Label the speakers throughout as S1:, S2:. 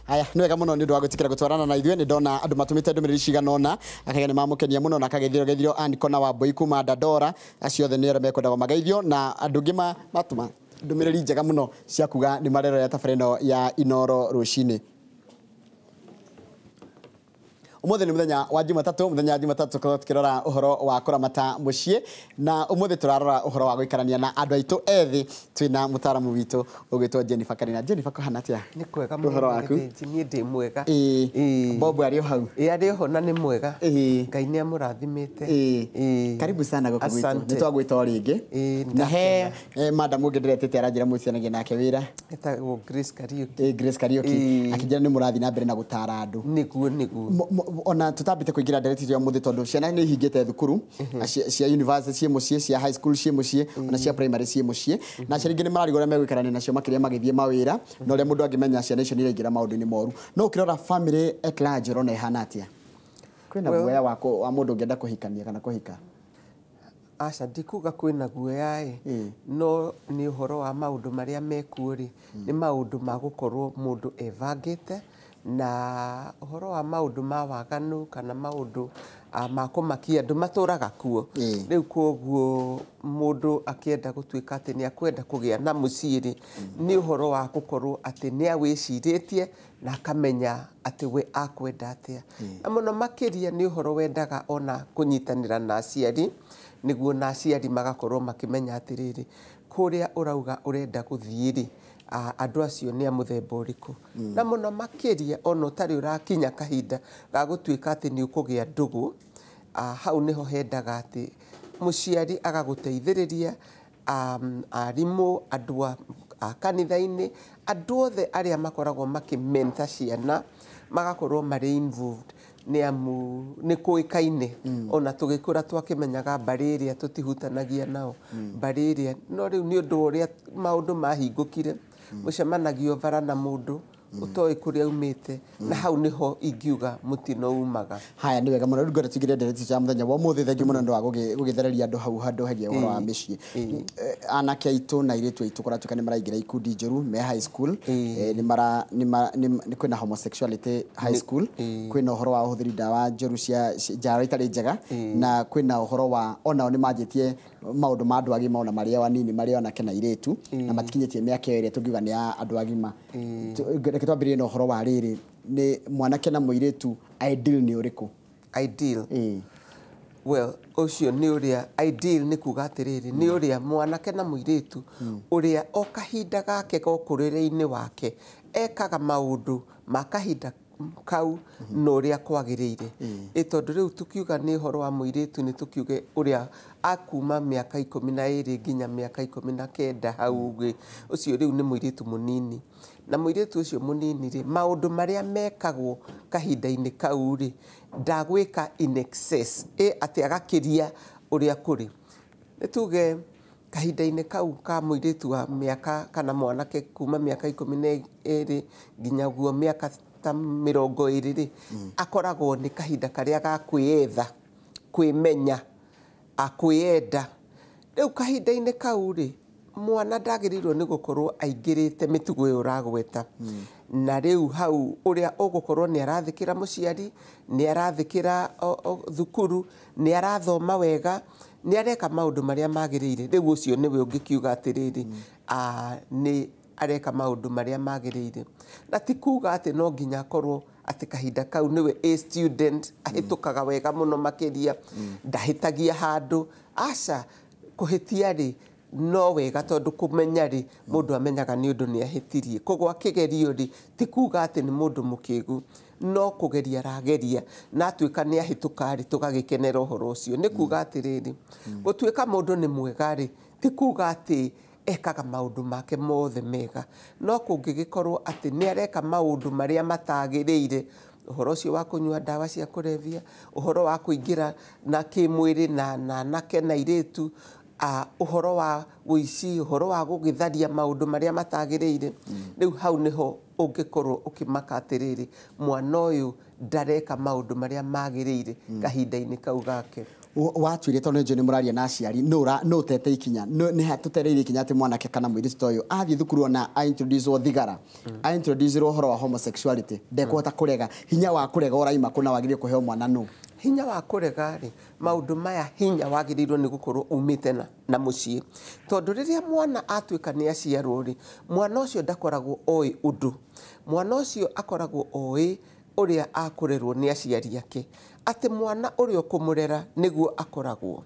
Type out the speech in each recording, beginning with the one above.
S1: Haya, nĩ wega mũno nĩ ũndũ wa gwĩtĩkĩra gũtwarana na ithuĩ. Nĩ ndona andũ matũmĩte ndũmĩrĩri cigana ũna, akaiga nĩ mamũkenia mũno na akageithio geithio Ann Kona wa Mbui kuma Dandora. Acio othe nĩ arĩa mekwenda mageithio, na andũ angĩ matũma ndũmĩrĩri njega mũno cia kuga nĩ marerorera tabarĩra ĩno ya Inooro rũcinĩ. Ũmũthĩ nĩ mũthenya wa Jumatatũ, mũthenya wa Jumatatũ tũkoragwo tũkĩrora ũhoro wa kũramata mũciĩ, na ũmũthĩ tũrarora ũhoro wa gũikarania na andũ aitũ ethĩ. Twĩna mũtaaramu witũ ũgwĩtwo Jennifer Karina. Jennifer, kũhana atĩa?
S2: Nĩ kwega mũno.
S1: Ũhoro waku?
S2: Gĩthĩnji, niĩ ndĩ mwega.
S1: Ĩĩ. Bob arĩ o hau?
S2: Ĩĩ, arĩ oho na nĩ mwega. Ngai nĩ amũrathimĩte.
S1: Ĩĩ. Karibu sana gũkũ gwitũ.
S2: Asante.
S1: Nĩ twagwĩta o rĩngĩ.
S2: Ĩĩ,
S1: Na he madam ũngĩ ndĩretĩte aranjĩra mũcianagia nake wĩra.
S2: Etagwo Grace Kariuki.
S1: Ĩĩ, Grace Kariuki. Akĩnjĩra nĩ mũrathiĩ na mbere na gũtara andũ.
S2: Nĩguo, nĩguo.
S1: Ona tutambĩte kũingĩra ndereti ya mũthĩ, tondũ ciana nĩ ihingĩte thukuru, cia university ciĩ mũciĩ, cia high school ciĩ mũciĩ, ona cia primary ciĩ mũciĩ, na aciari aingĩ nĩ mararigwo ũrĩa megũikarania nacio makĩria magĩthiĩ mawĩra, na ũrĩa mũndũ angĩmenya ciana icio nĩ iraingĩra maũndũ-inĩ moru. No ũkĩrora family at large, ũrona ĩhana atĩa? Kwĩna guoya wa mũndũ ũngĩenda kũhikania kana kũhika?
S2: Aca, ndikuga kwĩna guoya ĩ, no nĩ ũhoro wa maũndũ marĩa mekuo rĩ, nĩ maũndũ ma gũkorwo mũndũ ebangĩte, na ũhoro wa maũndũ ma waganu kana maũndũ ma kũmakia andũ matũraga kuo. Rĩu koguo mũndũ akĩenda gũtuĩka atĩ nĩ akwenda kũgĩa na mũciĩ rĩ, nĩ ũhoro wa gũkorwo atĩ nĩ awĩcirĩtie na akamenya atĩ we akwenda atĩa. Na mũno makĩria nĩ ũhoro wendaga ona kũnyitanĩra na aciari, nĩguo na aciari magakorwo makĩmenya atĩrĩrĩ, kũrĩa ũrauga ũrenda gũthiĩ rĩ, andũ acio nĩ a mũthemba ũrĩkũ. Na mũno makĩria ona ũtarĩ ũrakinya kahinda ga gũtuĩka atĩ nĩ ũkũgĩa ndũgũ, hau nĩho hendaga atĩ mũciari agagũteithĩrĩria, arimũ, andũ a kanitha-inĩ, andũ othe arĩa makoragwo makĩmenta ciana magakorwo marĩ involved, nĩ amu nĩ kũĩkaine. Ona tũgĩkũra twakĩmenyaga mbarĩ ĩrĩa tũtihutanagia nao, mbarĩ ĩrĩa, no rĩu nĩ ũndũ wa ũrĩa maũndũ mahingũkire, mũcemanagio bara na mũndũ ũtoĩ kũrĩa aumĩte, na hau nĩho ingiuga mũtino umaga.
S1: Haya, nĩ wega mũno. Rĩu ngwenda tũingĩre ndereti cia mũthenya wa ũmũthĩ. Thengiũ mũno nĩ ũndũ wa gũgĩthereria andũ hau handũ hegie ũhoro wa mĩciĩ. Anake aitũ na airĩtu aitũ kũratuĩka nĩ maraingĩra ikundi njũru me high school. Nĩ mara, nĩ ma, nĩ ma, nĩ kwĩna homosexuality high school, kwĩna ũhoro wa ũhũthĩri ndawa njũru cia njara itarĩ njega, na kwĩna ũhoro wa onao nĩ manjĩtie maũndũ ma andũ agima ona marĩ o anini, marĩ o anake na airĩtu, na matikinyĩtie mĩaka ĩyo ĩrĩa tũngiuga nĩ ya andũ agima. Reke twambĩrĩrie na ũhoro wa rĩrĩ, nĩ mwanake na mũirĩtu ideal nĩ ũrĩkũ?
S2: Ideal? Well, ũcio nĩ ũrĩa ideal nĩ kuga atĩrĩrĩ, nĩ ũrĩa mwanake na mũirĩtu ũrĩa o kahinda gake gokũrĩre-inĩ wake ekaga maũndũ ma kahinda kau na ũrĩa kwagĩrĩire. Ĩ tondũ rĩu tukiuga nĩ ũhoro wa mũirĩtu, nĩ tũkiuge ũrĩa akuma mĩaka 12 nginya mĩaka 19 hau ũguo, ũcio rĩu nĩ mũirĩtu mũnini. Na mũirĩtu ũcio mũnini rĩ, maũndũ marĩa mekagwo kahinda-inĩ kau rĩ, ndagwĩka in excess, ĩ atĩ agakĩria ũrĩa kũrĩ. Nĩ tuge kahinda-inĩ kau ka mũirĩtu wa mĩaka kana mwanake kuma mĩaka 12 nginya guo mĩaka ta 20 rĩ, akoragwo nĩ kahinda karĩa ga kwĩyetha, kwĩmenya, kwĩyenda. Rĩu kahinda-inĩ kau rĩ, mwana ndagĩrĩirwo nĩ gũkorwo aingĩrĩte mĩtugo ĩyo ũragweta. Na rĩu hau ũrĩa ũgũkorwo nĩ arathĩkĩra mũciari, nĩ arathĩkĩra thukuru, nĩ arathoma wega, nĩ areka maũndũ marĩa magĩrĩire. Rĩu ũcio nĩwe ũngĩkiuga atĩrĩrĩ, nĩ areka maũndũ marĩa magĩrĩire. Na ti kuga atĩ no nginya akorwo atĩ kahinda kau nĩwe a student, ahĩtũkaga wega mũno makĩria, ndahĩtagia handũ. Aca, kũhĩtia rĩ, no wega tondũ kũmenya rĩ, mũndũ amenyaga nĩ ũndũ nĩ ahĩtirie. Koguo akĩgerio rĩ, ti kuga atĩ nĩ mũndũ mũkĩgu, no kũgeria arageria, na atuĩka nĩ ahĩtũka rĩ, tũgagĩkenera ũhoro ũcio. Nĩ kuga atĩrĩrĩ, gũtuĩka mũndũ nĩ mwega rĩ, ti kuga atĩ ekaga maũndũ make mothe mega, no kũngĩgĩkorwo atĩ nĩ areka maũndũ marĩa matagĩrĩire, ũhoro ũcio wa kũnyua ndawa cia kũrebia, ũhoro wa kũingĩra na kĩmwĩrĩ na anake na airĩtu, ũhoro wa ũici, ũhoro wa gũgĩtharia maũndũ marĩa matagĩrĩire, rĩu hau nĩho ũngĩkorwo ũkĩmaka atĩrĩrĩ, mwana ũyũ ndareka maũndũ marĩa magĩrĩire kahinda-inĩ kau gake.
S1: Watuire tondũ nĩ mũraria na aciari no tete ikinya nĩ tũtereire ikinya atĩ mwanake kana mũirĩtu ta ũyũ athiĩ thukuru ona a introduce thigara, a introduce ũhoro wa homosexuality, ndekũhota kũrega. Hinya wa kũrega ũraima kũna wagĩrĩire kũheo mwana nũ?
S2: Hinya wa kũrega rĩ, maũndũ maya hinya wagĩrĩirwo nĩ gũkorwo umĩte na mũciĩ, tondũ rĩrĩa mwana atuĩka nĩ aciarwo rĩ, mwana ũcio ndakoragwo oĩ ũndũ, mwana ũcio akoragwo oĩ ũrĩa akũrerwo nĩ aciari ake, atĩ mwana ũrĩa ũkũmũrera nĩguo akoragwo.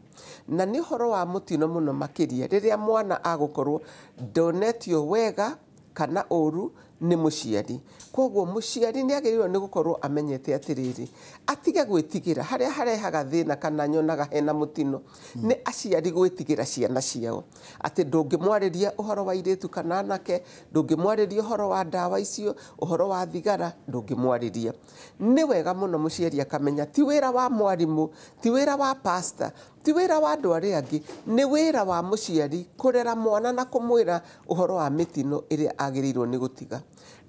S2: Na nĩ ũhoro wa mũtino mũno makĩria rĩrĩa mwana agũkorwo ndonetio wega kana ũru nĩ mũciari. Koguo mũciari nĩ agĩrĩirwo nĩ gũkorwo amenyete atĩrĩrĩ, atige gwĩtigĩra harĩa harehaga thĩna kana nyonaga hena mũtino nĩ aciari gwĩtigĩra ciana ciao, atĩ ndũngĩmwarĩria ũhoro wa airĩtu kana anake, ndũngĩmwarĩria ũhoro wa ndawa icio, ũhoro wa thigara ndũngĩmwarĩria. Nĩ wega mũno mũciari akamenya ti wĩra wa mwarimũ, ti wĩra wa pastor, ti wĩra wa andũ arĩa angĩ, nĩ wĩra wa mũciari kũrera mwana na kũmwĩra ũhoro wa mĩtino ĩrĩa agĩrĩirwo nĩ gũtiga.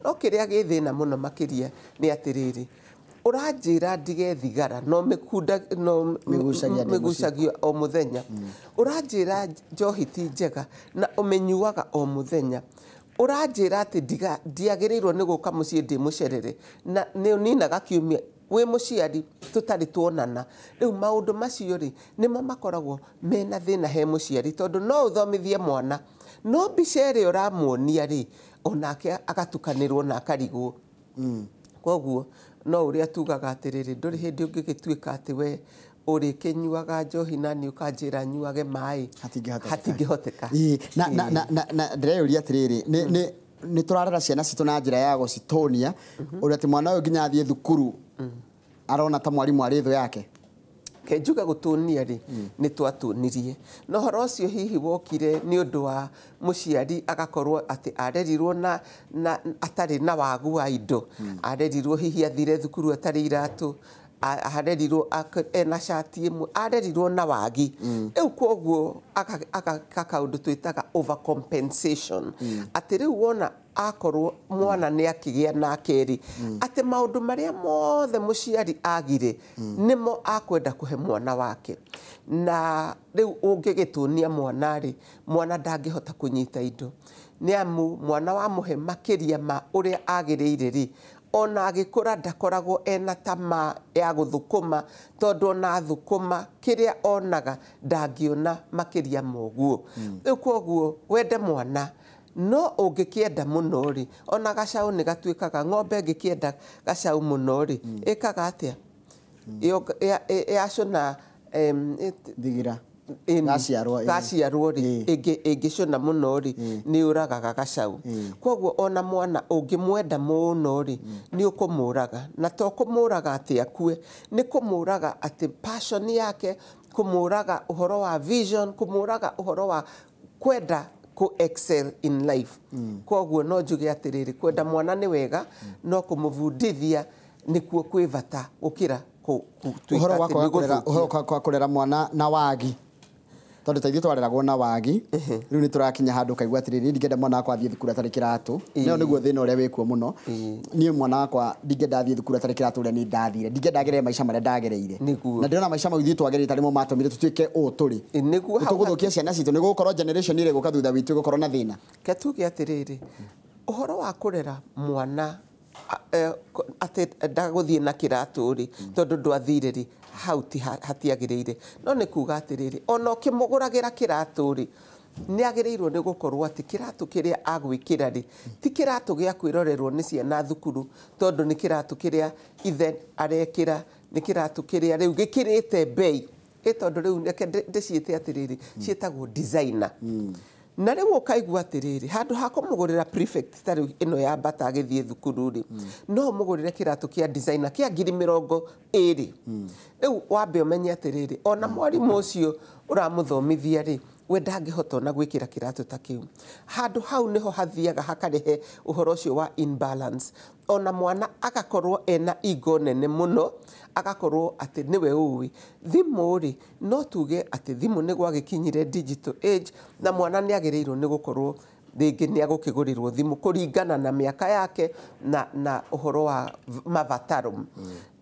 S2: No kĩrĩa gĩ thĩna mũno makĩria nĩ atĩrĩrĩ, ũranjĩra ndige thigara no mĩkunda no mĩgucagio o mũthenya, ũranjĩra njohi ti njega na ũmĩnyuaga o mũthenya, ũranjĩra atĩ ndiagĩrĩirwo nĩ gũka mũciĩ ndĩ mũcerere na nĩ ũninaga kiumia wĩ mũciari tũtarĩ tuonana. Rĩu maũndũ macio rĩ nĩmo makoragwo mena thĩna he mũciari, tondũ no ũthomithie mwana no mbica ĩrĩa ũramuonia rĩ onake agatukanĩrwo na akarigwo. Koguo no ũrĩa tugaga atĩrĩrĩ, ndũrĩ hĩndĩ ũngĩgĩtuĩka atĩ we ũrĩkĩnyuaga njohi na nĩ ũkanjĩra nyuage maĩ, hatingĩhoteka.
S1: Na ndĩreyũria atĩrĩrĩ, nĩ tũrarera ciana citũ na njĩra ya gũcitonia ũrĩa atĩ mwana ũyũ nginya athiĩ thukuru arona ta mwarimũ arĩ thũ yake?
S2: Kenjuga gũtũnia rĩ, nĩ twatũnirie, no ũhoro ũcio hihi wokire nĩ ũndũ wa mũciari agakorwo atĩ arerirwo na atarĩ na wagu wa indo, arerirwo hihi athire thukuru atarĩ iratũ, arerirwo ena cati ĩmwe, arerirwo na wagi. Rĩu koguo agaka kaũndũ twĩtaga overcompensation, atĩ rĩu wona akorwo mwana nĩ akĩgĩa nake rĩ, atĩ maũndũ marĩa mothe mũciari agire nĩmo akwenda kũhe mwana wake. Na rĩu ũngĩgĩtũnia mwana rĩ, mwana ndangĩhota kũnyita indo, nĩ amu mwana wamũhe makĩria ma ũrĩa agĩrĩire rĩ, ona agĩkũra ndakoragwo ena tamaa ya gũthũkũma, tondũ ona athũkũma kĩrĩa onaga ndangĩona makĩria ma ũguo. Rĩu koguo wende mwana, no ũngĩkĩenda mũno rĩ, ona gacaũ nĩ gatuĩkaga, ng'ombe ĩngĩkĩenda gacaũ mũno rĩ, ĩkaga atĩa? Yacũna
S1: thigira
S2: gaciarwo rĩ, ĩngĩcũna mũno rĩ, nĩ ũragaga gacaũ. Koguo ona mwana ũngĩmwenda mũno rĩ, nĩ ũkũmũraga, na to kũmũraga atĩ akue, nĩ kũmũraga atĩ passion yake, kũmũraga ũhoro wa vision, kũmũraga ũhoro wa kwenda ku excel in life. Koguo no njuge atĩrĩrĩ, kwenda mwana nĩ wega, no kũmũbundithia nĩkuo kwĩ bata gũkĩra
S1: ũhoro wa kũrera mwana na wagi, tondũ ta ithuĩ twareragwo na wagi, rĩu nĩ tũrakinya handũ ũkaigua atĩrĩrĩ, ndingĩenda mwana wakwa athiĩ thukuru atarĩ kĩratũ. No nĩguo thĩna ũrĩa wĩkuo mũno. Niĩ mwana wakwa ndingĩenda athiĩ thukuru atarĩ kĩratũ ũrĩa niĩ ndathire, ndingĩenda agerere maica marĩa ndagereire, na ndĩrona maica mau ithuĩ twagereire tarĩmo matũmire tũtuĩke ũũ tũrĩ. Tũgũthũkia ciana citũ, nĩ gũgũkorwo generation ĩrĩa ĩgũka thutha witũ ĩgũkorwo na thĩna.
S2: Ke tuge atĩrĩrĩ, ũhoro wa kũrera mwana atĩ ndagũthiĩ na kĩratũ rĩ, tondũ ndwathire rĩ, hau hatiagĩrĩire. No nĩ kuga atĩrĩrĩ, ona ũkĩmũgũragĩra kĩratũ rĩ, nĩ agĩrĩirwo nĩ gũkorwo atĩ kĩratũ kĩrĩa agwĩkĩra rĩ, ti kĩratũ gĩa kwĩrorerwo nĩ ciana thukuru, tondũ nĩ kĩratũ kĩrĩa ithe arekĩra, nĩ kĩratũ kĩrĩa rĩu gĩkĩrĩte bei, tondũ rĩu reke ndĩciĩte atĩrĩrĩ, ciĩtagwo designer. Na rĩu ũkaigua atĩrĩrĩ, handũ ha kũmũgũrĩra prefect ta rĩu ĩno ya Bata agĩthiĩ thukuru rĩ, no ũmũgũrĩre kĩratũ kĩa designer kĩa 20,000. Rĩu wambe ũmenye atĩrĩrĩ, ona mwarimũ ũcio ũramũthomithia rĩ, we ndangĩhota ona gwĩkĩra kĩratũ ta kĩu. Handũ hau nĩho hathiaga hakarehe ũhoro ũcio wa imbalance. Ona mwana agakorwo ena ego nene mũno, agakorwo atĩ nĩwe ũĩ. Thimũ rĩ, no tuge atĩ thimũ nĩ gwagĩkinyire digital age, na mwana nĩ agĩrĩirwo nĩ gũkorwo Rĩngĩ nĩ agũkĩgũrĩrwo thimũ kũringana na mĩaka yake na ũhoro wa mabataro.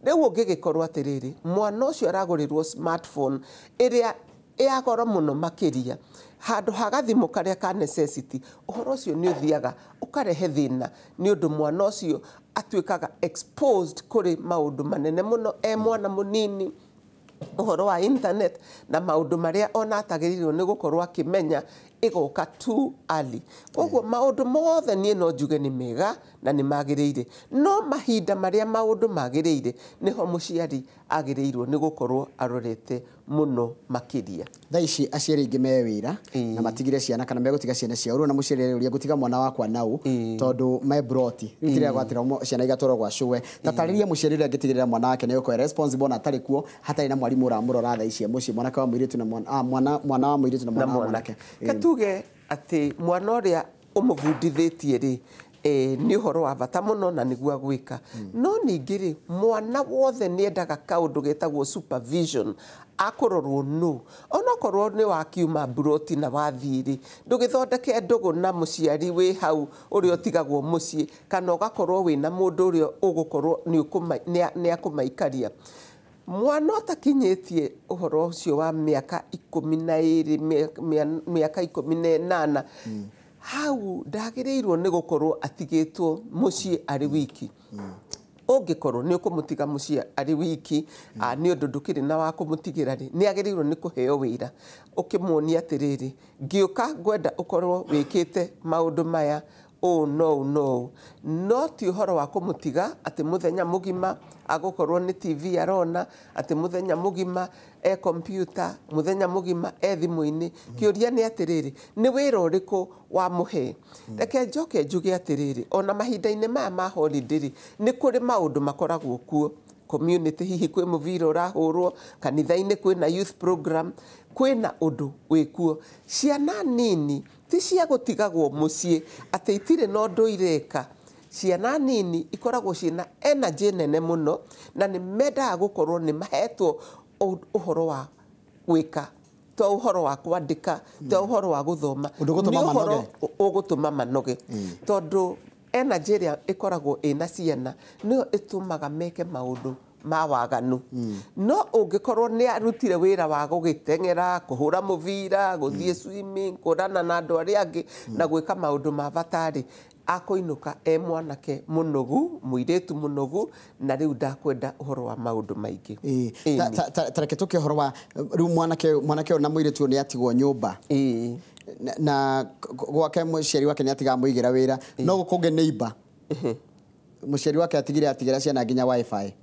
S2: Rĩu ũngĩgĩkorwo atĩrĩrĩ, mwana ũcio aragũrĩrwo smartphone ĩrĩa ya goro mũno makĩria handũ ha gathimũ karĩa ka necessity, ũhoro ũcio nĩ ũthiaga ũkarehe thĩna nĩ ũndũ mwana ũcio atuĩkaga exposed kũrĩ maũndũ manene mũno e mwana mũnini, ũhoro wa internet na maũndũ marĩa ona atagĩrĩirwo nĩ gũkorwo akĩmenya ĩgoka too early. Koguo maũndũ mothe niĩ no njuge nĩ mega na nĩ magĩrĩire, no mahinda marĩa maũndũ magĩrĩire nĩho mũciari agĩrĩirwo nĩ gũkorwo arorete mũno makĩria.
S1: Thaa ici aciari aingĩ me wĩra na matigire ciana kana megũtiga ciana ciao. Rĩu ona mũciari arĩũria ngũtiga mwana wakwa nau tondũ me broti rĩu tiria gwatĩra ciana igatwarwo gwa cũwe. Tatarĩria mũciari ũrĩa angĩtigĩrĩra mwana wake nĩ egũkorwo responsible na atarĩ kuo hatarĩ na mwarimũ ũramũrora thaa ici mũciĩ, mwanake wa mũirĩtu na mwana wa mũirĩtu na mwana wa mwanake.
S2: Katuge atĩ mwana ũrĩa ũmũbundithĩtie rĩ nĩ ũhoro wa bata mũno na nĩguo agwĩka. No ningĩ rĩ, mwana wothe nĩ endaga kaũndũ getagwo supervision, akũrorwo nũ. Onokorwo nĩ wakiuma mburoti na wathiĩ rĩ, ndũgĩthondeke ndũgũ na mũciari wĩ hau ũrĩa ũtigagwo mũciĩ, kana ũgakorwo wĩna mũndũ ũrĩa ũgũkorwo nĩ akũmaikaria. Mwana ũtakinyĩtie ũhoro ũcio wa mĩaka 12, mĩaka 18, hau ndagĩrĩirwo nĩ gũkorwo atigĩtwo mũciĩ arĩ wiki. Ũngĩkorwo nĩ ũkũmũtiga mũciĩ arĩ wiki nĩ ũndũ ndũkĩrĩ na wa kũmũtigĩra rĩ, nĩ agĩrĩirwo nĩ kũheo wĩra ũkĩmuonia atĩrĩrĩ, ngĩũka ngwenda ũkorwo wĩkĩte maũndũ maya ũũ no ũũ no ũũ. No ti ũhoro wa kũmũtiga atĩ mũthenya mũgima agũkorwo nĩ TV arona, atĩ mũthenya mũgima e kompyuta, mũthenya mũgima e thimũ-inĩ. Kĩũria nĩ atĩrĩrĩ, nĩ wĩra ũrĩkũ wamũhe? Reke njoke njuge atĩrĩrĩ, ona mahinda-inĩ maya ma holiday rĩ, nĩ kũrĩ maũndũ makoragwo kuo community, hihi kwĩ mũbira ũrahũrwo kanitha-inĩ, kwĩna youth program, kwĩna ũndũ wĩkuo. Ciana nini ti cia gũtigagwo mũciĩ atĩ itirĩ na ũndũ ireka. Ciana nini ikoragwo ciĩna energy nene mũno na nĩ mendaga gũkorwo nĩ mahetwo ũhoro wa gwĩka, to ũhoro wa kwandĩka, to ũhoro wa gũthoma, nĩ ũhoro ũgũtũma manoge, tondũ energy ĩrĩa ĩkoragwo ĩna ciana nĩyo ĩtũmaga meke maũndũ ma waganu. No ũngĩkorwo nĩ arutire wĩra wa gũgĩteng'era, kũhũra mũbira, gũthiĩ swimming, kũrana na andũ arĩa angĩ na gwĩka maũndũ ma bata rĩ, akũinũka e mwanake mũnogu, mũirĩtu mũnogu, na rĩu ndakwenda ũhoro wa maũndũ maingĩ.
S1: Ta reke tũke ũhoro wa rĩu mwanake ũyũ na mũirĩtu ũyũ nĩ atigwo nyũmba na gwake mũciari wake nĩ atigaga mũigĩra wĩra, no gũkũ neighbor mũciari wake atigire atigĩra ciana nginya wifi,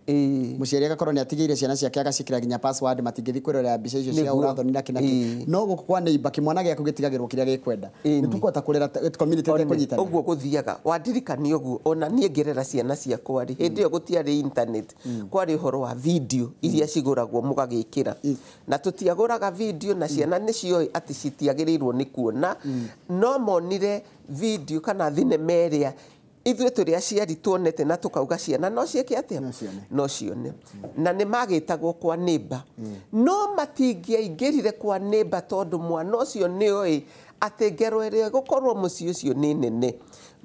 S1: mũciari agakorwo nĩ atigĩire ciana ciake agacikĩra nginya password, matingĩthiĩ kwĩrorera mbica icio cia ũrathoni na kĩnakĩ. No gũkũ kwa neighbor kĩmwana gĩaku gĩtigagĩrwo kĩrĩa gĩkwenda. Nĩ tũkũhota kũrera community ĩtekũnyitana.
S2: Ũguo gũthiaga wandirikania ũguo, ona niĩ ngĩrera ciana ciakwa rĩ, hĩndĩ ĩyo gũtiarĩ internet, kwarĩ ũhoro wa video iria cigũragwo mũgagĩkĩra, na tũtiagũraga video na ciana nĩ cioĩ atĩ citiagĩrĩirwo nĩ kuona, no monire video kana thinema ĩrĩa ithuĩ tũrĩ aciari tuonete na tũkauga ciana no ciĩke atĩa, no cione. Na nĩ magĩtagwo kwa neighbor, no matingĩaingĩrire kwa neighbor tondũ mwana ũcio nĩ oĩ atĩ ngero ĩrĩa ĩgũkorwo mũciĩ ũcio nĩ nene.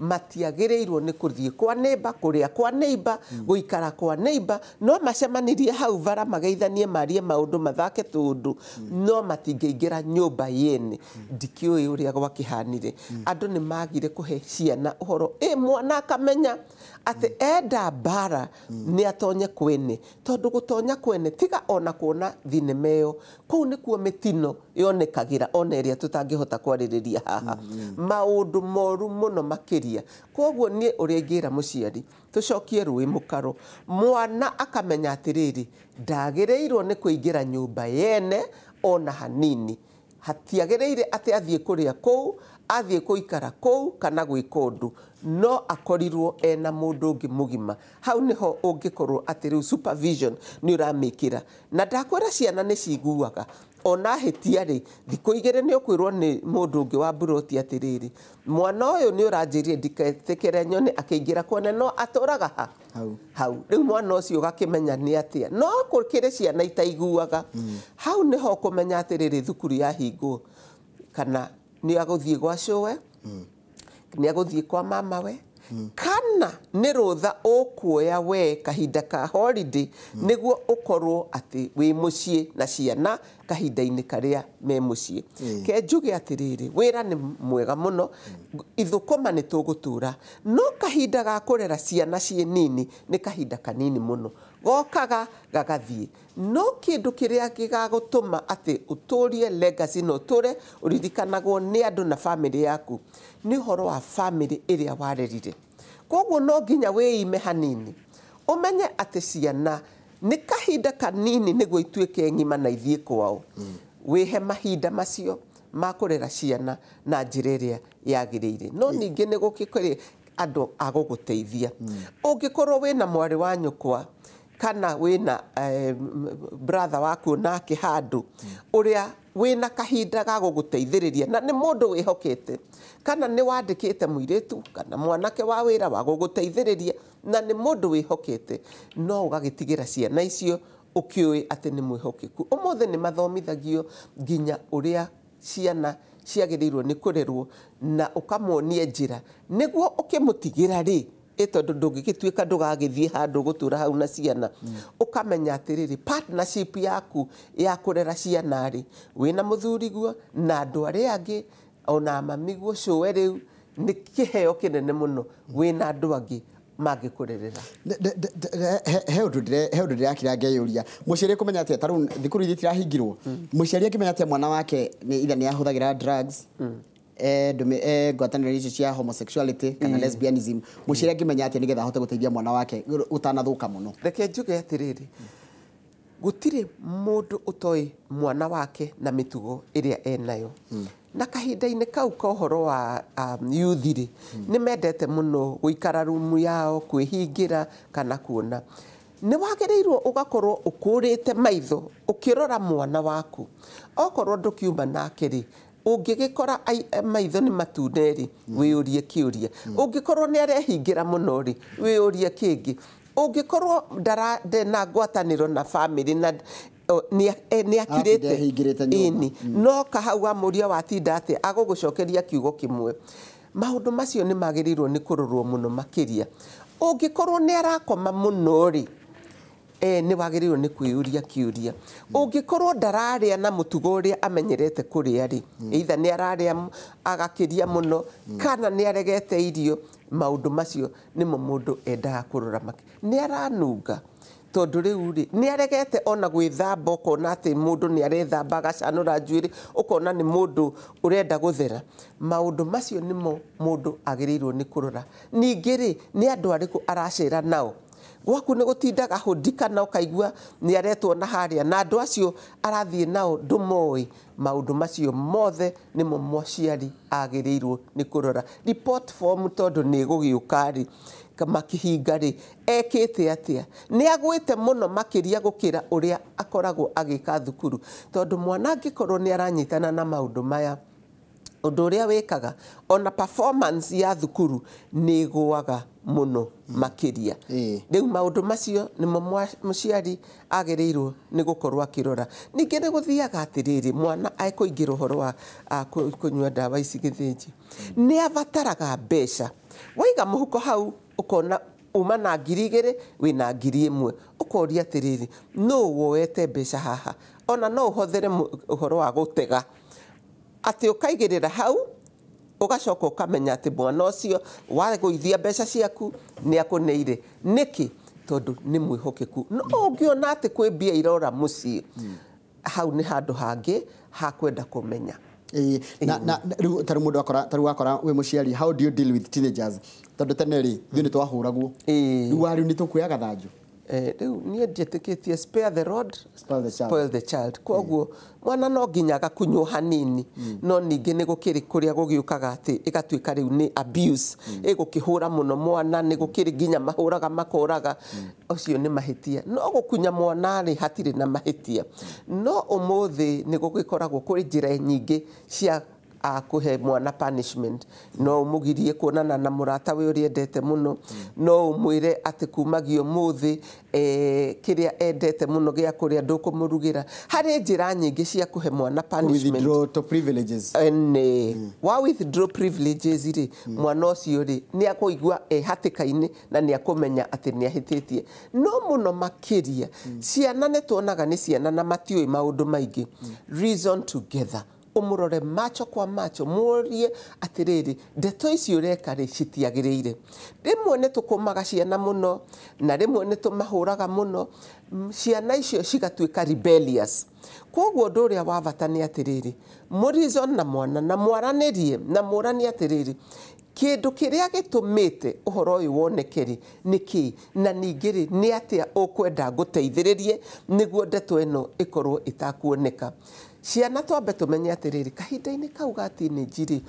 S2: Matiagĩrĩirwo nĩ kũthiĩ kwa neighbor, kũrĩa kwa neighbor, gũikara kwa neighbor, no macemanirie hau bara mageithanie, marie maũndũ, mathake tũũndũ, no matingĩingĩra nyũmba yene. Ndikĩũĩ ũrĩa gwakĩhanire, andũ nĩ magire kũhe ciana ũhoro. Mwana akamenya atĩ enda mbara nĩ atonye kwene, tondũ gũtonya kwene tiga ona kuona thinema ĩyo, kũu nĩkuo mĩtino yonekagĩra ona ĩrĩa tũtangĩhota kwarĩrĩria haha, maũndũ moru mũno makĩria. Koguo niĩ ũrĩa ingĩra mũciari, tũcokie rũĩ mũkaro, mwana akamenya atĩrĩrĩ, ndagĩrĩirwo nĩ kũingĩra nyũmba yene ona hanini, hatiagĩrĩire atĩ athiĩ kũrĩa kũu, athiĩ gũikara kũu kana gwĩka ũndũ, no akorirwo ena mũndũ ũngĩ mũgima. Hau nĩho ũngĩkorwo atĩ rĩu supervision nĩ ũramĩkĩra. Na ndakwĩra ciana nĩ ciguaga, ona hĩtia rĩ, thikũ igĩrĩ nĩ ũkwĩrwo nĩ mũndũ ũngĩ wa mburoti atĩrĩrĩ, mwana ũyũ nĩ ũranjĩrire ndiketĩkĩre nyone akĩingĩra kwene, no atũraga ha hau. Rĩu mwana ũcio ũgakĩmenya nĩ atĩa, no gũkĩrĩ ciana itaiguaga. Hau nĩho ũkũmenya atĩrĩrĩ, thukuru yahingwo kana nĩ agũthiĩ gwa cũwe, Nĩ agũthiĩ kwa mama we kana nĩ rũtha ũkuoya we kahinda ka holiday nĩguo ũkorwo atĩ wĩ mũciĩ na ciana kahinda-inĩ karĩa me mũciĩ. Ke njuge atĩrĩrĩ, wĩra nĩ mwega mũno, ithũkũma nĩ tũgũtũra, no kahinda ga kũrera ciana ciĩ nini nĩ kahinda kanini mũno, gokaga gagathiĩ. No kĩndũ kĩrĩa gĩgagũtũma atĩ ũtũrie legacy na ũtũre ũririkanagwo nĩ andũ na famĩlĩ yaku nĩ ũhoro wa famĩlĩ ĩrĩa warerire. Koguo no nginya wĩime hanini, ũmenye atĩ ciana nĩ kahinda kanini nĩguo ituĩke ng'ima na ithiĩ kwao. Wĩhe mahinda macio ma kũrera ciana na njĩra ĩrĩa yagĩrĩire. No ningĩ nĩ gũkĩkũrĩ andũ a gũgũteithia. Ũngĩkorwo wĩna mwarĩ wa nyũkwa kana wĩna brother waku nake handũ ũrĩa wĩna kahinda ga gũgũteithĩrĩria na nĩ mũndũ wĩhokete, kana nĩ wandĩkĩte mũirĩtu kana mwanake wa wĩra wa gũgũteithĩrĩria na nĩ mũndũ wĩhokete, no ũgagĩtigĩra ciana icio ũkĩũĩ atĩ nĩ mwĩhokeku. Ũmũthĩ nĩ mathomithagio nginya ũrĩa ciana ciagĩrĩirwo nĩ kũrerwo na ũkamuonia njĩra nĩguo ũkĩmũtigĩra rĩ, tondũ ndũngĩgĩtuĩka ndũgagĩthiĩ handũ gũtũra hau na ciana. Ũkamenya atĩrĩrĩ, partnership yaku ya kũrera ciana rĩ, wĩna mũthuriguo na andũ arĩa angĩ ona mamiguo cũwe rĩu nĩ kĩheo kĩnene mũno wĩna andũ angĩ mangĩkũrerera.
S1: He ũndũ ndĩrakira ngeyũria, mũciari kũmenya atĩa, ta rĩu thukuru iria itirahingirwo, mũciari akĩmenya atĩa mwana wake nĩ either nĩ ahũthagĩra drugs, ngwatanĩro icio cia homosexuality kana lesbianism, mũciari angĩmenya atĩa nĩgetha ahote gũteithia mwana wake ũtanathũka mũno?
S2: Reke njuge atĩrĩrĩ, gũtirĩ mũndũ ũtoĩ mwana wake na mĩtugo ĩrĩa enayo. Na kahinda-inĩ kau ka ũhoro wa youth rĩ, nĩ mendete mũno gũikara rumu yao, kwĩhingĩra kana kuona. Nĩ wagĩrĩirwo ũgakorwo ũkũrĩte maitho ũkĩrora mwana waku. Okorwo ndũkiuma nake rĩ, ũngĩgĩkora maitho nĩ matune rĩ, wĩyũrie kĩũria. Ũngĩkorwo nĩ arehingĩra mũno rĩ, wĩyũrie kĩngĩ. Ũngĩkorwo ndena ngwatanĩro na famĩlĩ na nĩ akirĩte ĩni, no kahau wamũria watinda atĩa, agũgũcokeria kiugo kĩmwe. Maũndũ macio nĩ magĩrĩirwo nĩ kũrorwo mũno makĩria. Ũngĩkorwo nĩ arakoma mũno rĩ, nĩ wagĩrĩirwo nĩ kwĩyũria kĩũria. Ũngĩkorwo ndararĩa na mũtugo ũrĩa amenyerete kũrĩa rĩ, either nĩ ararĩa agakĩria mũno kana nĩ aregete irio, maũndũ macio nĩmo mũndũ endaga kũrora makĩria. Nĩ aranunga, tondũ rĩu rĩ nĩ aregete ona gwĩthamba, ũkona atĩ mũndũ nĩ arethamba agacanũra njuĩrĩ, ũkona nĩ mũndũ ũrenda gũthera. Maũndũ macio nĩmo mũndũ agĩrĩirwo nĩ kũrora. Ningĩ rĩ, nĩ andũ arĩkũ aracera nao? Gwaku nĩ gũtindaga hũndi kana ũkaigua nĩ aretwo na harĩa na andũ acio arathiĩ nao ndũmoĩ. Maũndũ macio mothe nĩmo mũciari agĩrĩirwo nĩ kũrora. Report form tondũ nĩ ĩgũgĩũka rĩ, makĩhinga rĩ, ekĩte atĩa? Nĩ agwĩte mũno makĩria gũkĩra ũrĩa akoragwo agĩka thukuru, tondũ mwana angĩkorwo nĩ aranyitana na maũndũ maya, ũndũ ũrĩa wĩkaga ona performance ya thukuru nĩ ĩgũaga mũno makĩria. Rĩu maũndũ macio nĩmo mũciari agĩrĩirwo nĩ gũkorwo akĩrora. Ningĩ nĩ gũthiaga atĩrĩrĩ, mwana ekũingĩra ũhoro wa kũnyua ndawa ici gĩthĩnji, nĩ abataraga mbeca. Waiga mũhuko hau ũkona uma na 2,000 wĩna 1,000, ũkoria atĩrĩrĩ, nũ woete mbeca haha? Ona no ũhothere ũhoro wa gũtega, atĩ ũkaigĩrĩra hau ũgacoka ũkamenya atĩ mwana ũcio wagũithia mbeca ciaku nĩ akũneire. Nĩkĩ? Tondũ nĩ mwĩhokeku. No ũngĩona atĩ kwĩ mbia irora mũciĩ, hau nĩ handũ hangĩ ha kwenda kũmenya.
S1: Na rĩu ta rĩu mũndũ akora, ta rĩu wakora wĩ mũciari, how do you deal with teenagers? Tondũ tene rĩ, ithuĩ nĩ twahũragwo. Rĩu rĩu nĩ tũkuoya gathanju.
S2: Rĩu niĩ njĩtĩkĩtie spare the rod,
S1: spoil the child.
S2: Spoil the child. Koguo mwana no nginya agakunywo hanini, no ningĩ nĩ gũkĩrĩ kũrĩa gũgĩũkaga atĩ ĩgatuĩka rĩu nĩ abuse, ĩgũkĩhũra mũno mwana, nĩ gũkĩrĩ nginya mahũraga makoraga, ũcio nĩ mahĩtia. No gũkunya mwana rĩ, hatirĩ na mahĩtia. No ũmũthĩ nĩ gũgĩkoragwo kũrĩ njĩra nyingĩ cia a kũhe mwana punishment. No ũmũgirie kuonana na mũrata we ũrĩa endete mũno, no ũmwĩre atĩ kumagia ũmũthĩ kĩrĩa endete mũno gĩa kũrĩa ndũkũmũrugĩra. Harĩ njĩra nyingĩ cia kũhe mwana punishment.
S1: Withdraw to privileges.
S2: Wa withdraw privileges rĩ, mwana ũcio rĩ nĩ akũigua e hatĩka-inĩ na nĩ akũmenya atĩ nĩ ahĩtĩtie. No mũno makĩria ciana nĩ tuonaga nĩ ciana na matiũĩ maũndũ maingĩ. Reason together, ũmũrore macho kwa macho, mũrie atĩrĩrĩ, ndeto ici ũreka rĩ citiagĩrĩire. Rĩmwe nĩ tũkũmaga ciana mũno na rĩmwe nĩ tũmahũraga mũno, ciana icio cigatuĩka rebellious. Koguo ũndũ ũrĩa wa bata nĩ atĩrĩrĩ, mũreason na mwana na mwaranĩrie na mũranie atĩrĩrĩ, kĩndũ kĩrĩa gĩtũmĩte ũhoro ũyũ woneke rĩ nĩ kĩĩ, na ningĩ rĩ nĩ atĩa ũkwenda ngũteithĩrĩrie nĩguo ndeto ĩno ĩkorwo ĩtakuoneka. Ciana twambe tũmenye atĩrĩrĩ, kahinda-inĩ kau ga teenage rĩ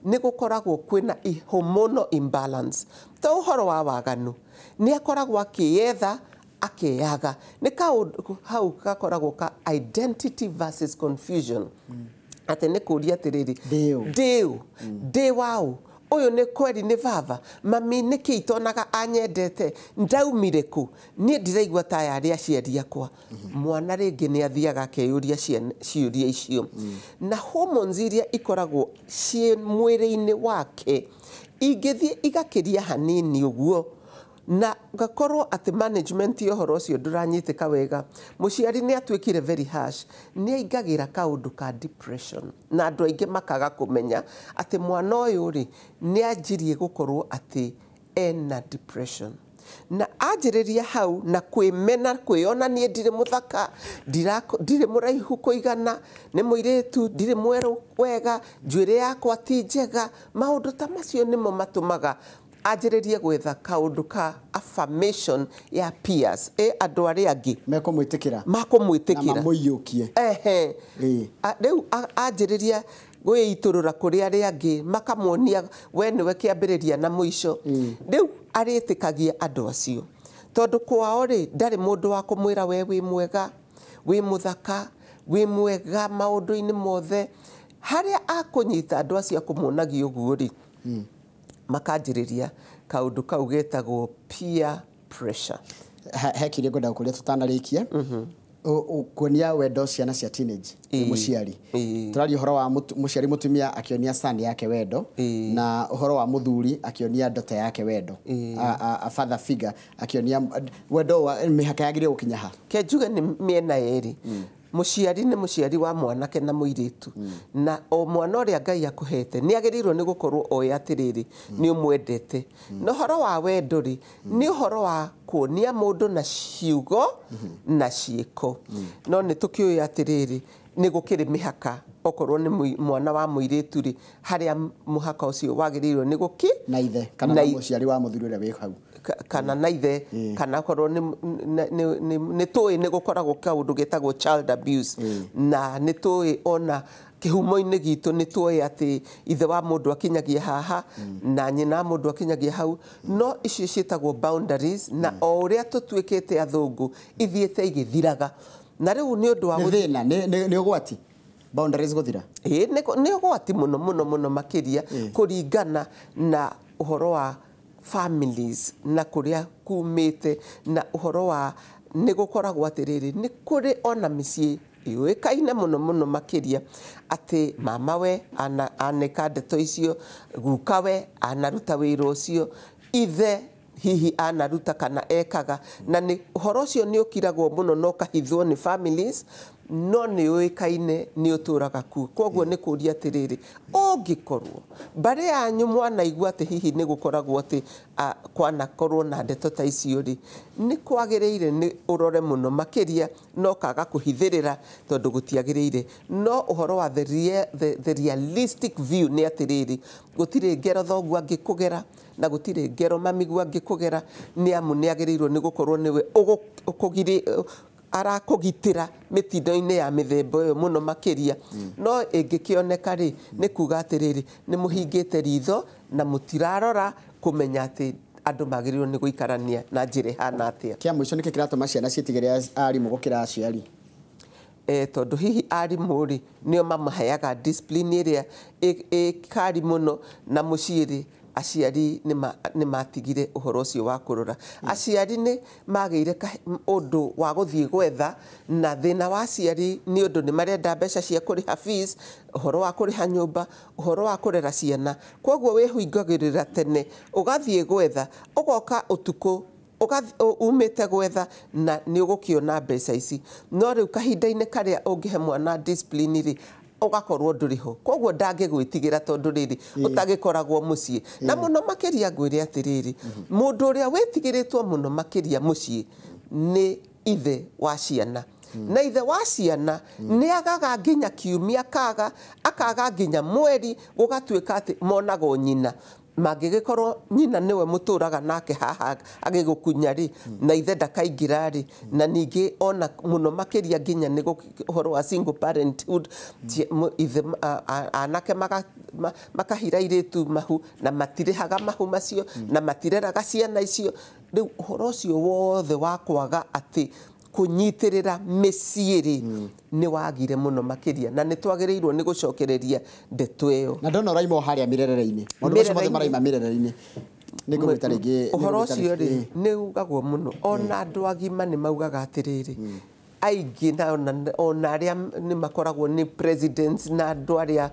S2: nĩ gũkoragwo kwĩna hormonal imbalance. To ũhoro wa waganu, nĩ akoragwo akĩyetha akeyaga. Nĩ kaũndũ hau gakoragwo ka identity versus confusion. Atĩ nĩ kũria atĩrĩrĩ, ndĩũ ndĩ waũ, ũyũ nĩ kweri nĩ baba, mami nĩkĩ itonaga anyendete, ndaumire kũ, niĩ ndiraigua ta aya arĩ aciari akwa. Mwana rĩngĩ nĩ athiaga akeyũria ciũria icio. Na hormones iria ikoragwo ciĩ mwĩrĩ-inĩ wake ingĩthiĩ igakĩria hanini ũguo, na gakorwo atĩ management ya ũhoro ũcio ndũranyitĩka wega, mũciari nĩ atuĩkire very harsh, nĩ aingagĩra kaũndũ ka depression. Na andũ aingĩ makaga kũmenya atĩ mwana ũyũ rĩ nĩ anjirie gũkorwo atĩ ena depression. Na anjĩrĩria hau na kwĩmena, kwĩona niĩ ndirĩ mũthaka, ndirĩ mũraihu kũigana, nĩ mũirĩtu, ndirĩ mwerũ wega, njuĩrĩ yakwa ti njega. Maũndũ ta macio nĩmo matũmaga anjĩrĩrie gwetha kaũndũ ka affirmation ya peers, andũ arĩa angĩ
S1: mekũmwĩtĩkĩra,
S2: makũmwĩtĩkĩra,
S1: na mamũiyũkie.
S2: Ehe. Rĩu anjĩrĩria gwĩitũrũra kũrĩ arĩa angĩ, makamuonia we nĩwe kĩambĩrĩria na mũico. Rĩu arĩtĩkagia andũ acio, tondũ kwao rĩ ndarĩ mũndũ wa kũmwĩra we wĩ mwega, wĩ mũthaka, wĩ mwega maũndũ-inĩ mothe. Harĩa akũnyita andũ acio akũmuonagia ũguo rĩ, makanjĩrĩria kaũndũ kau getagwo peer pressure.
S1: He kĩrĩa ngwenda gũkũria tũtanarĩkia, kuonia wendo ciana cia teenage mũciari. Tũraria ũhoro wa mũciari mũtumia akĩonia son yake wendo, na ũhoro wa mũthuri akĩonia daughter yake wendo, a father figure akĩonia wendo wa mĩhaka yagĩrĩire gũkinya ha.
S2: Ke njuge nĩ mĩena yerĩ. Mũciari nĩ mũciari wa mwanake na mũirĩtu, na o mwana ũrĩa Ngai akũhete nĩ agĩrĩirwo nĩ gũkorwo oĩ atĩrĩrĩ nĩ ũmwendete. Na ũhoro wa wendo rĩ nĩ ũhoro wa kuonia mũndũ na ciugo na ciĩko. No nĩ tũkĩũĩ atĩrĩrĩ nĩ gũkĩrĩ mĩhaka, okorwo nĩ mwana wa mũirĩtu rĩ harĩa mũhaka ũcio wagĩrĩirwo nĩ gũki
S1: na ithe kana na mũciari wa mũthuri ũrĩa wĩ hau,
S2: kana na ithe, kana korwo nĩ tũĩ nĩ gũkoragwo kaũndũ getagwo child abuse. Na nĩ tũĩ ona kĩhumo-inĩ gitũ nĩ tũĩ atĩ ithe wa mũndũ akinyagia haha na nyina mũndũ akinyagia hau. No icio ciĩtagwo boundaries, na o ũrĩa tũtuĩkĩte athũngũ ithiĩte igĩthiraga. Na rĩu nĩ ũndũ wa
S1: thĩna, nĩ ũgwati boundaries gũthira.
S2: Nĩ ũgwati mũno mũno mũno makĩria kũringana na ũhoro wa families na kũrĩa kumĩte, na ũhoro wa nĩ gũkoragwo atĩrĩrĩ nĩ kũrĩ ona mĩciĩ yũĩkaine mũno mũno makĩria atĩ mama we aneka ndeto icio, guka we anaruta wĩra ũcio, ithe hihi anaruta kana ekaga, na nĩ ũhoro ũcio nĩ ũkiragwo mũno na ũkahithwo nĩ families, no nĩ ũĩkaine nĩ ũtũraga kuo. Koguo nĩ kũria atĩrĩrĩ, ũngĩkorwo mbarĩ yanyu mwanaigua atĩ hihi nĩ gũkoragwo atĩ kwanakorwo na ndeto ta icio rĩ, nĩ kwagĩrĩire nĩ ũrore mũno makĩria, no kaga kũhithĩrĩra tondũ gũtiagĩrĩire. No ũhoro wa the realistic view nĩ atĩrĩrĩ, gũtirĩ ngero thoguo angĩkũgera na gũtirĩ ngero mamiguo angĩkũgera, nĩ amu nĩ agĩrĩirwo nĩ gũkorwo nĩwe arakũgitĩra mĩtindo-inĩ ya mĩthemba ĩyo mũno makĩria. No ĩngĩkĩoneka rĩ, nĩ kuga atĩrĩrĩ nĩ mũhingĩte ritho na mũtirarora kũmenya atĩ andũ magĩrĩirwo nĩ gũikarania na njĩra ĩhana atĩa.
S1: Kĩa mũico nĩkĩ kĩratũma ciana ciĩtigĩre arimũ gũkĩra aciari?
S2: Tondũ hihi arimũ rĩ nĩo mamaheaga discipline ĩrĩa ĩkari mũno na mũciĩ rĩ aciari nĩ matigire ũhoro ũcio wa kũrora. Aciari nĩ magĩire ũndũ wa gũthiĩ gwetha, na thĩna wa aciari nĩ ũndũ nĩ marenda mbeca cia kũrĩha fees, ũhoro wa kũrĩha nyũmba, ũhoro wa kũrera ciana. Koguo wĩhingagĩrĩra tene ũgathiĩ gwetha, ũgoka ũtukũ umĩte gwetha na nĩ ũgũkĩona mbeca ici. No rĩu kahinda-inĩ karĩa ũngĩhe mwana discipline rĩ ũgakorwo ndũrĩ ho, koguo ndangĩgwĩtigĩra tondũ rĩrĩ ũtagĩkoragwo mũciĩ. Na mũno makĩria ngwĩre atĩrĩrĩ, mũndũ ũrĩa wĩtigĩrĩtwo mũno makĩria mũciĩ nĩ ithe wa ciana. Na ithe wa ciana nĩ agaga nginya kiumia, akaga nginya mweri, gũgatuĩka atĩ monagwo nyina. Mangĩgĩkorwo nyina nĩwe mũtũraga nake haha agĩgũkunya rĩ, na ithe ndakaingĩra rĩ, na ningĩ ona mũno makĩria nginya nĩ ũhoro wa single parenthood, ithe anake makahira airĩtu mahu na matirĩhaga mahu macio na matireraga ciana icio. Rĩu ũhoro ũcio wothe wa kwaga atĩ kũnyitĩrĩra mĩciĩ rĩ nĩ wagire mũno makĩria, na nĩ twagĩrĩirwo nĩ gũcokereria ndeto ĩyo.
S1: Na ndona ũraima o harĩa mĩrerere-inĩ, maũndũ macio mothe maraima mĩrerere-inĩ. Nĩ ngũgwĩta rĩngĩ
S2: ũhoro ũcio rĩ nĩ ugagwo mũno, ona andũ agima nĩ maugaga atĩrĩrĩ, aingĩ na ona arĩa nĩ makoragwo nĩ presidents na andũ arĩa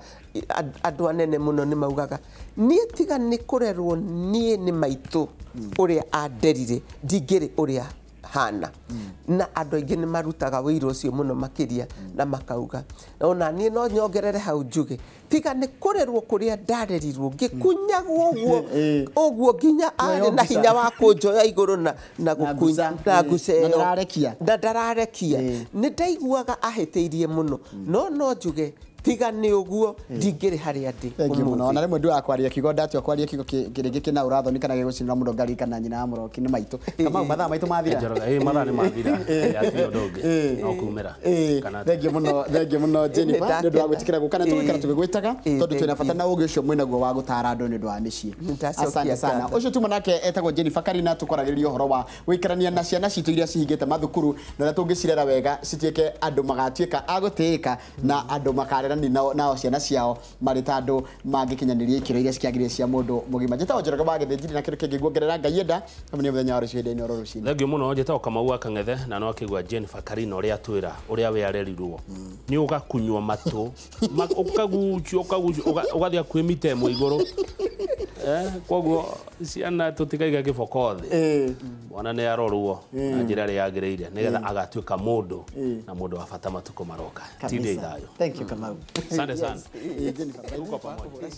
S2: andũ anene mũno nĩ maugaga niĩ tiga nĩ kũrerwo niĩ nĩ maitũ ũrĩa anderire ndingĩrĩ ũrĩa hana. Na andũ aingĩ nĩ marutaga wĩira ũcio mũno makĩria na makauga. Ona niĩ no nyongerere hau njuge tiga nĩ kũrerwo kũrĩa ndarerirwo ngĩkunyagwo ũguo ũguo nginya arĩ na hinya wa kũnjoya igũrũ na gũkunya na nguca ĩyo na ndararekia, nĩ ndaiguaga ahĩtĩirie mũno. No njuge tiga nĩ ũguo ndingĩrĩ harĩa ndĩ.
S1: Thank you mũno. Na rĩmwe nduaga kwaria kiugo, ndatua kwaria kiugo kĩrĩngĩ kĩna ũrathoni kana gĩgũcinĩra mũndũ ngarikana nyina wa Mũroki nĩ maitũ. Kamau, mathaa maitũ mathira.
S3: Mathaa nĩ mathira, hatirĩ ũndũ ũngĩ no kumĩra.
S1: Thank you mũno, thank you mũno Jennifer nĩ ũndũ wa gwĩtĩkĩra gũka na tũgũikara tũgĩgwĩtaga tondũ twĩna bata na ũgĩ ũcio mwĩnaguo wa gũtara andũ nĩ ũndũ wa mĩciĩ. Asante sana. Ũcio tuma nake etagwo Jennifer Karina, tũkwaragĩrĩria ũhoro wa gũikarania na ciana citũ iria cihingĩte mathukuru na ũrĩa tũngĩcirera wega cituĩke andũ magatuĩka a gũtĩĩka na andũ makarera nao ciana ciao marĩ ta andũ mangĩkinyanĩria ikĩro iria cikĩagĩrĩire cia mũndũ mũgima. Njĩtagwo Njoroge wa Gĩthĩnjiri na kĩndũ kĩngĩ nguongerera Ngai enda hamwe nĩ mũthenya wa rũciũ hĩndĩ-inĩ oro rũcinĩ.
S3: Thengiũ mũno. Njĩtagwo Kamau wa Kang'ethe na no akĩigua Jennifer Karina ũrĩa atwĩra ũrĩa we arerirwo nĩ ũgakunywo matũ ũkagucio ũkagucio ũgathiĩ hakuhĩ mita ĩmwe igũrũ. Koguo ciana tũtikaiga gĩboko thĩ, mwana nĩ arorwo na njĩra ĩrĩa yagĩrĩire nĩgetha agatuĩka mũndũ na mũndũ wa bata matukũ maroka. Tindĩ thayũ.
S1: Thank you Kamau.
S3: Asante sana.
S1: Jennifer, tuko pamoja.